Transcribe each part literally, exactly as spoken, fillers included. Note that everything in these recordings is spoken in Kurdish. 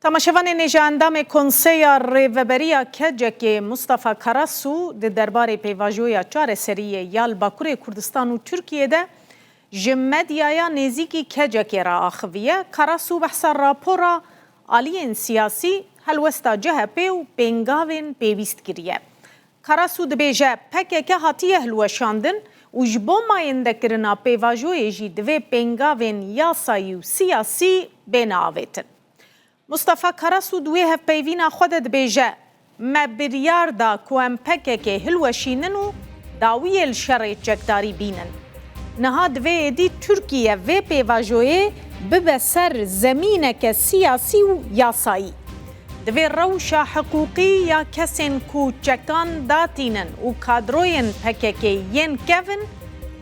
Temaşevanên hêja, endamê Konseya Rêveberiya KCK'ê Mustafa Karasu di derbarê pêvajoya çareseriyê ya li Bakurê Kurdistan û Tirkiyê de ji medyaya nêzîkî KCK'ê re axiviye. Karasu behsa rapora aliyên siyasî, helwesta CHP û pêngavên pêwîst kiriye. Karasu dibêje, PKK hatiye hilweşandin û ji bo mayîndekirina pêvajoyê jî divê pêngavên yasayî û siyasî bêne avêtin. Mustafa Karasu di wê hevpeyvîna xwe de dibêje, me biryar da ku em PKK hilweşînin û dawiyê li şerê çekdarî bînin. Niha divê êdî Tirkiye vê pêvajoyê bibe ser zemîneke siyasî û yasayî. Divê rewşa hiqûqî ya kesên ku çekan datînin û kadroyên PKK yên kevin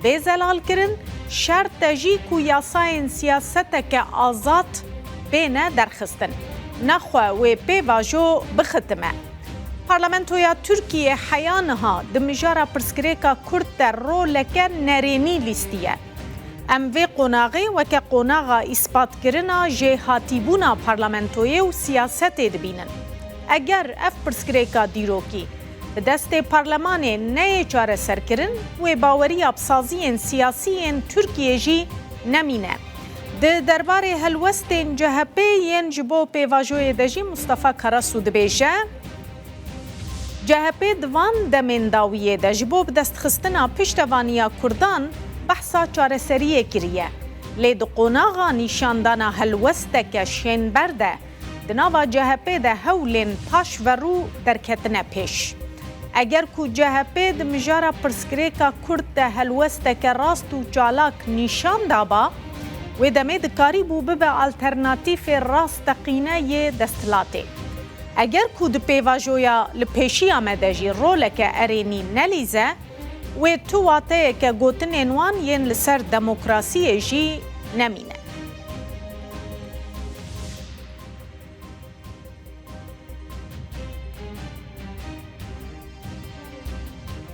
bê zelalkirin, şert e jî ku yasayên siyaseteke azad bêne derxistin. Nexwe wê pêvajo bixitime. Parlamentoya Tirkiyê heya niha di mijara pirsgirêka Kurd de roleke nerênî lîstiye. Em vê qonaxê weke qonaxa îspatkirina jêhatîbûna parlamentoyê û siyasetê dibînin. Eger ev pirsgirêka dîrokî bi destê parlemanê neyê çareserkirin, wê baweriya bi saziyên siyasî yên Tirkiyê jî nemîne. Di derbarê helwestên CHP yên ji bo pêvajoyê de jî Mustafa Karasu dibêje, CHP di van demên dawiyê de ji bo bidestxistina piştevaniya Kurdan behsa çareseriyê kiriye. Lê di qonaxa nîşandana helwesteke şênber de di nava CHP de hewlên paşverû derketine pêş. Eger ku CHP di mijara pirsgirêka Kurd de helwesteke rast û çalak nîşan daba, wê demê dikarîbû bibe alternatîfê rasteqîne yê desthilatê. Eger ku di pêvajoya li pêşiya me de jî roleke erênî nelîze, wê tu wateyeke gotinên wan yên li ser demokrasiyê jî nemîne.